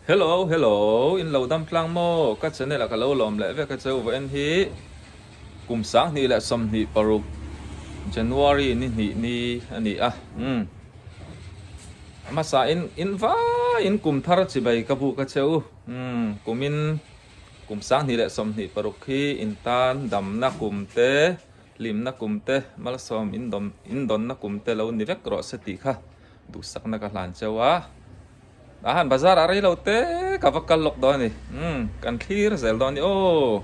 Hello hello in lo dam tlang maw ka channel ah ka lo lawm leh vek a cheu vawiin hi kum 2026 January ni hnih ni a ni a umm a hmasa in in vai in kum thar chibai ka buk a cheu umm kum in kum 2026 hi in tan damna kum te hlimna kum te malsawm in dawm in dawnna kum te lo ni vek rawh se tih kha duhsakna ka hlan cheu a. Tah han bazar ah rei lo te ka va kal lawk dawn a ni. Umm kan thlir zel dawn a ni aw.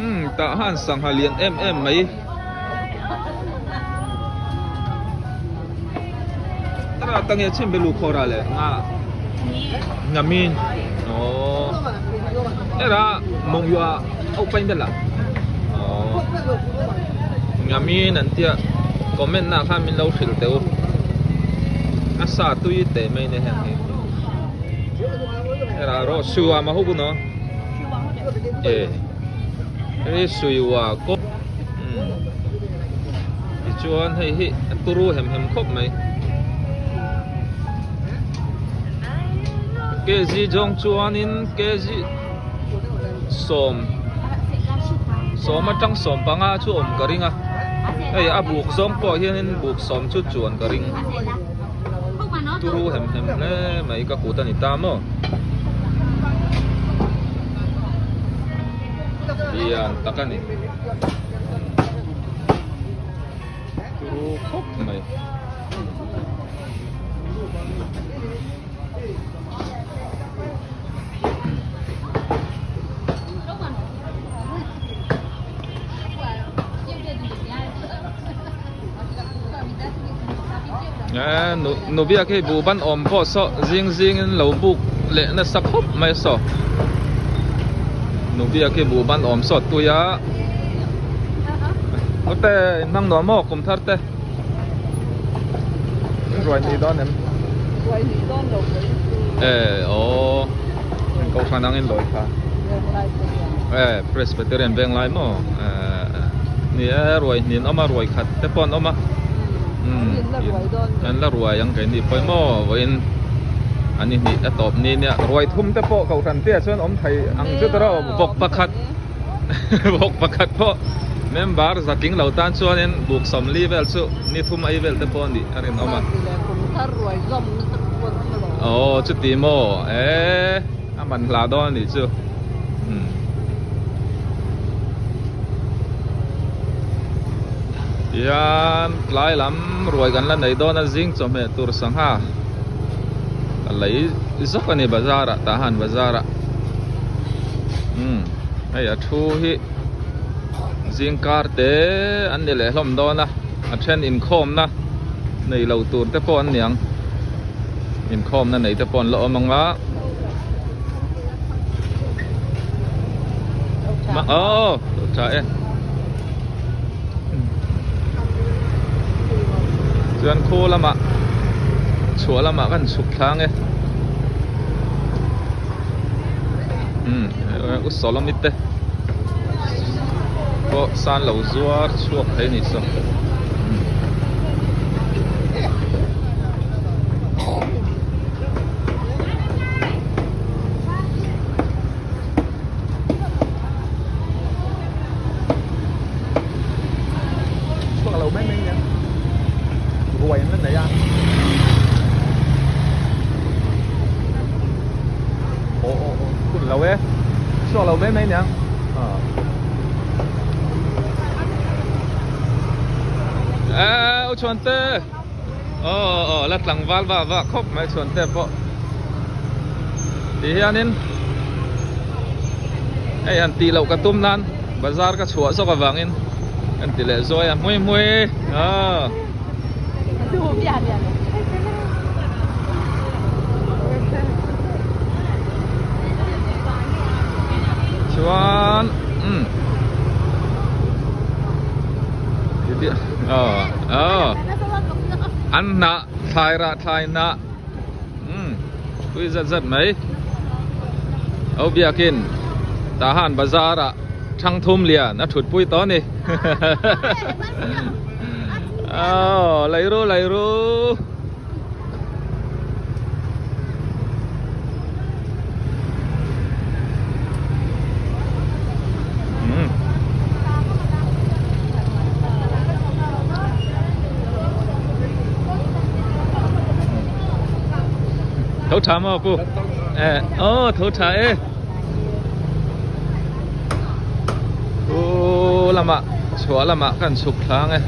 Umm tah han sangha lian em em mai. Tara tange chin belu khawra le nga ngamin oh era mong yua au pain bela oh ngamin an tia comment na khan min lo hrilh teh u a sa tui teh mai ne heng hi era ro suwa ma hu bu no e hei suiwa ko umm tichuan hei hi a turu hem hem khawp mai kg zawng chuanin kg sawm sawm atang sawm panga chu awm ka ring a hei a buk zawng pawh hianin buk sawm chu chuan ka ring turu hem hem hle mai ka kut a ni ta maw. Lian tak a ni. Turu khawp mai. Nu biak hi buh ban awm pawh saw zing zing in lo buk leh nasa khawp mai saw nu biak hi buh ban awm saw tui a ute in hmang nuam maw kum thar te in ruai ni dawn em ruai ni dawn lo e aw in kohhran ang in lawi kha e presbyterian veng lai maw e ni e ruai hnin awm a ruai khat te pawh an awm a umm an la ruai ang keini pawh maw vawiin an ni hnih a tawp ni nia ruai thum te pawh kohhran te ah chuan awm thei ang chu tawh rawh vawk pakhat vawk pakhat pawh member zatling lo tan chuanin buk sawmli vel chu ni thum ai vel te pawh a nih a rinawm a aw chuti maw e a man hla dawn a nih chu umm tihian tlai lam ruai kan la nei dawn a zing chawhmeh tur sangha a lei zawk a ni bazar ah tah han bazar ah umm hei a thu hi zing kar te an ni leh hlawm dawn a a then inkhawm na nei lo tur te pawh an ni ang inkhawm na nei te pawh an la awm ang a aw tha e chuan khaw lamah chhuah lamah kan chhuk thlang e umm u sawlawmi te pawh san lo zuar chhuak thei a nih saw. Chhuak lo mai mai nia ruai an la nei a aw aw aw hun lo e chhuak lo mai mai nia a u chhuante aw aw aw la tlangval va va khawp mai chhuante pawh ti hianin hei han tih loh ka tum nan bazar ka chhuah zawk avangin kan ti leh zuai a hmui hmui aw. Chuan umm aw aw an hnah thlai rah thlai hnah umm tui zat zat mai au biakin tah han bazar ah thangthum lian a thut pui tawh a ni. Aw lei ru lei ru. Tho tha maw pu? Eh, aw tho tha e. Pu lamah chhuah lamah kan chhuk thlang e.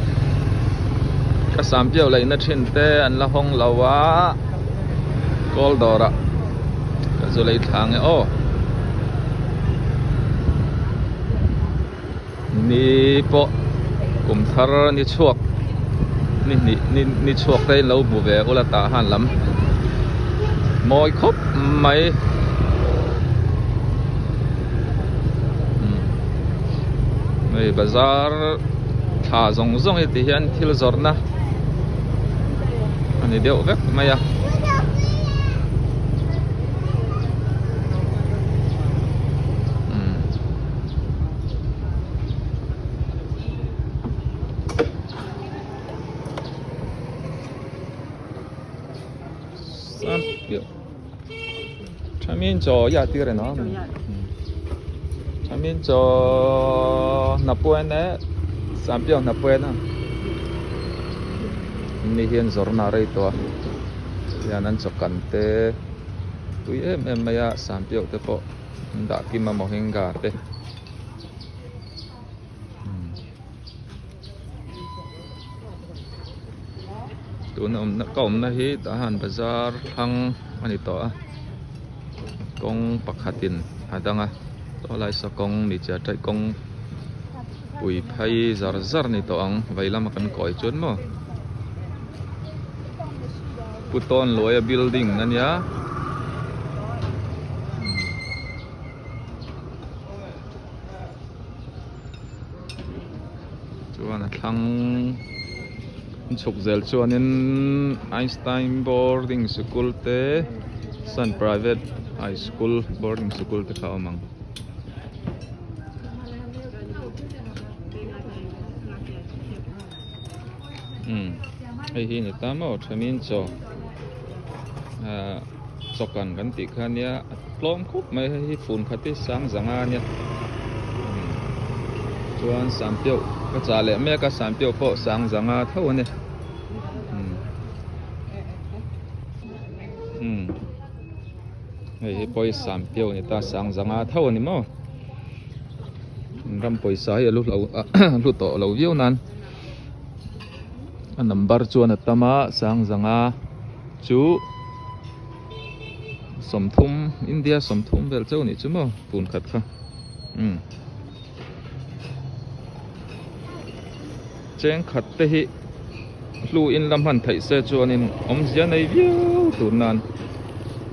Ka sam piau laihna thin te an la hawng lo a, kawl dawrah ka zu lei thlang e aw. Ni pawh kum thar ni chhuak ni hnih ni ni chhuak te in lo hmu ve ula tah han lam mawi khawp mai hei bazar thla zawng zawng hi ti hian thil zawrhna a ni deuh vek mai a. Thamin chaw ya tir ena Thamin chaw hnapuan e Sampiau hnapuan a Ni hian zawrhna a rei tawh a hian an chaw kan te tui em em mai a Sampiau te pawh An dah kim a mohinga te tuna awmna ka awmna hi tah hian bazar thlang a ni tawh a kawng pakhatin a dang a saw lai saw kawng ni chiah ṭaih kawng pui phei zar zar a ni tawh ang vei lama kan kawi chuan maw Pu Tawnluaia building a nia. Chuan a thlang chhuk zel chuanin Einstein boarding sikul te Sun private high school boarding sikul te kha a awm ang. Umm hei hi ni ta maw thenin chaw ahh chawkan kan tih kha nia a tlawm khawp mai hei hi fun khat hi sang zanga ania umm chuan sampiauh ka chah leh mek a sampiauh pawh sang zanga tho a ni umm umm hei hi pawh hi sampiauh a ni ta sang zanga tho a ni maw ram pawisa hi a lu hlo a hlu tawh lo viau nan. A number chuan a tam a Sangzanga chu 30 India 30 vel chauh anih chu maw tun khat kha umm cheng khat te hi hlu in la hman theih se chuanin awmzia nei viau tur nan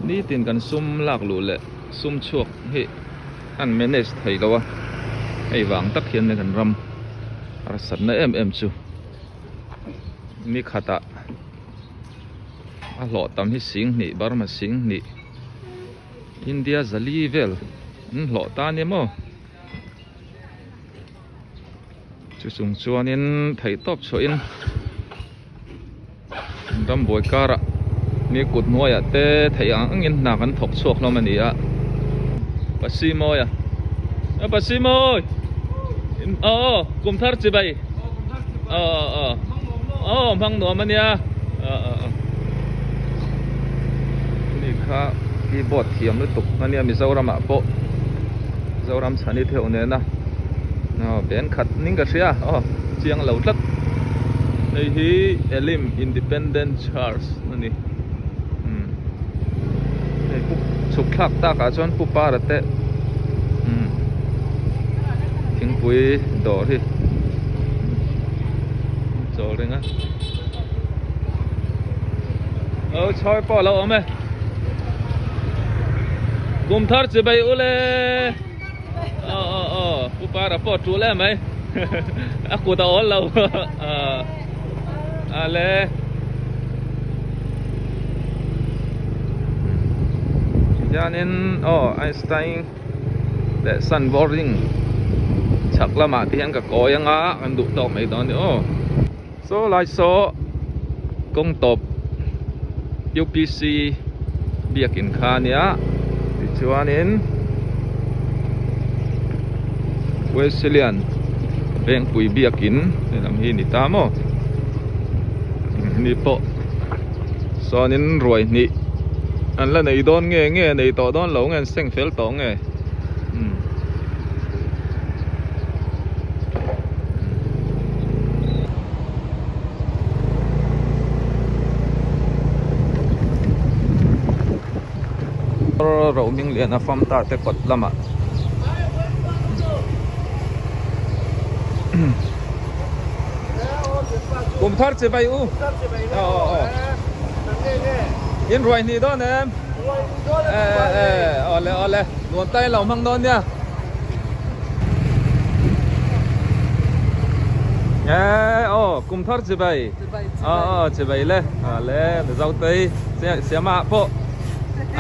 nitin kan sum lak luh leh sum chhuak hi an manage thei lo a hei vang tak hian kan ram harsatna em em chu ni khatah a hlawh tam hi 20 Burma 20 India zali vel an hlawh ta ania maw chu chung chuanin theihtawp chhuahin rambuai karah mi kut hnuaiah te theih ang angin hna kan thawk chhuak hlawm a ni a Pasi mawi a a Pasi mawi aw kum thar chi bai aw aw aw hmang nuam a nia aw aw aw ni kha keyboard thiam lutuk a nia Mizoramah pawh Zoram chhani theuh nena aw pen khat ning ka hria aw chiang lo tlat hei hi Elim Independent Church a ni umm hei pu chhuk thlak takah chuan pu para te umm thingpui dawr hi chawl reng a aw chhawi pawh a lo awm e kum thar chi bai ule. Aw aw aw pu para pawh tul em mai a kut a awl lo a le hianin aw Einstein leh sun boarding chhak lamah te hian ka kawi anga kan duh tawk mai dawn a ni aw saw lai saw kawng tawp U_P_C biakin kha a nia tichuanin Wesleyan vengpui biakin hei lam hi a ni ta maw ni pawh sawnin ruai hnih. An la nei dawn nge nge nei tawh dawn lo nge an seng fel tawh nge umm. Rohmingliana fam ta te kawt lamah Kum thar chi bai u aw aw in ruai hnih dawn em awle awle nuam ta in lo hmang dawn nia e aw kum thar chi bai aw aw chi bai le awle mizo tei siama pawh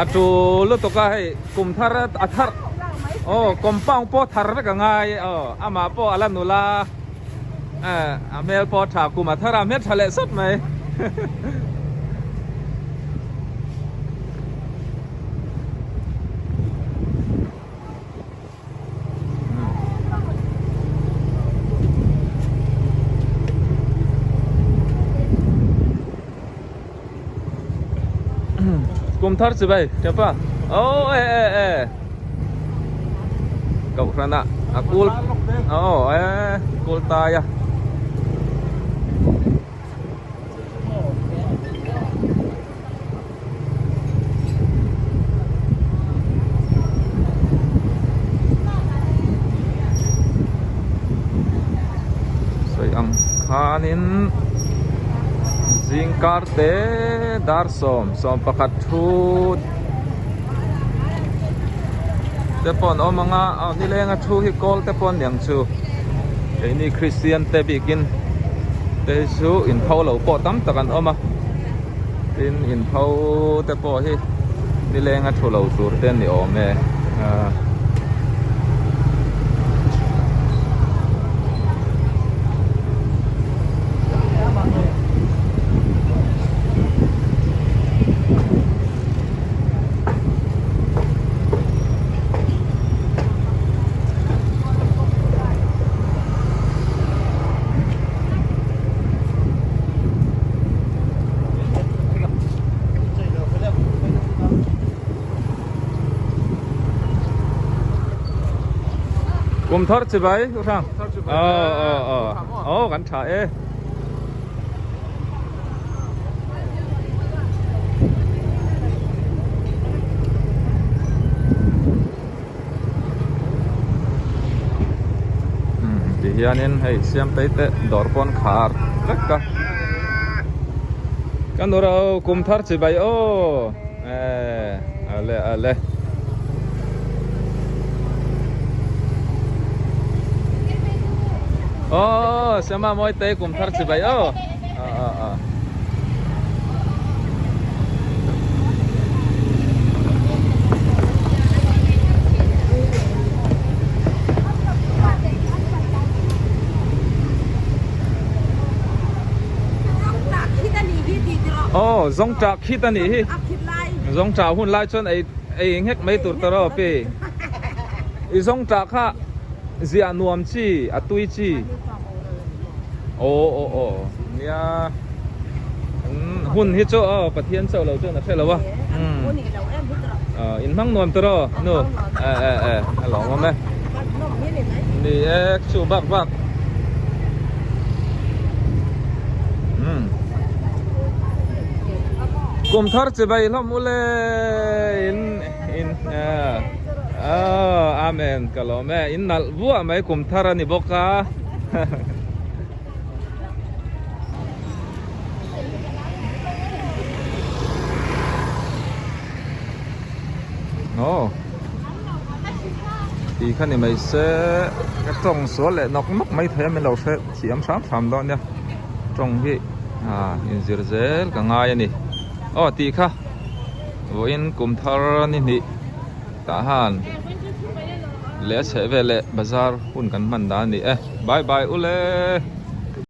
a tu lutuk a hei kum thar a thar aw compound pawh thar vek a ngai aw amah pawh a la nula a hmel pawh a tha kum a thar a hmel tha leh sawt mai Kum thar chi bai kepa oh e e e Kohhran ah a kul oh e kul tai a. Sawi ang khanin zingkar te dar 11 thu te pawh an awm ang a aw nilenga thu hi kawl te pawh aniang chu keini Kristian te bikin te hi chu inpho lo pawh tam tak an awm a tin inpho te pawh hi nilenga thu lo tur te an ni awm e ah. Kum thar chi bai u hrang aw aw aw aw kan tha e. Ti hianin hei Siamtei te dawr pawn khar vek a ka nu ro kum thar chi bai aw eh ale ale. Aw Siama Mawitei kum thar chi bai aw aw aw. Aw zawng tah khit a nih hi zawng tah hun lai chuan ei ei nghek mai tur ta rawh pi i zawng tah kha ziah nuam chi a tui chi. Aw aw aw nia hun hi chu aw Pathian chauh lo chuan a hre lo a in hmang nuam tawh rawh nu e e e a lawm awm e ni e chu bak bak kum thar chibai hlawm ule in in aw amen ka lawm e in nalh vuah mai kum thar a ni bawk a. Aw tih kha ni mai se ka tawng sual leh nawk nawk mai thei a min lo hre thiam hram hram dawn nia tawng hi ah inzir zel ka ngai a ni aw tih kha vawiin kum thar ni hnih tah han leh a chheh vel leh bazar hun kan hman dan a ni e bye bye ule.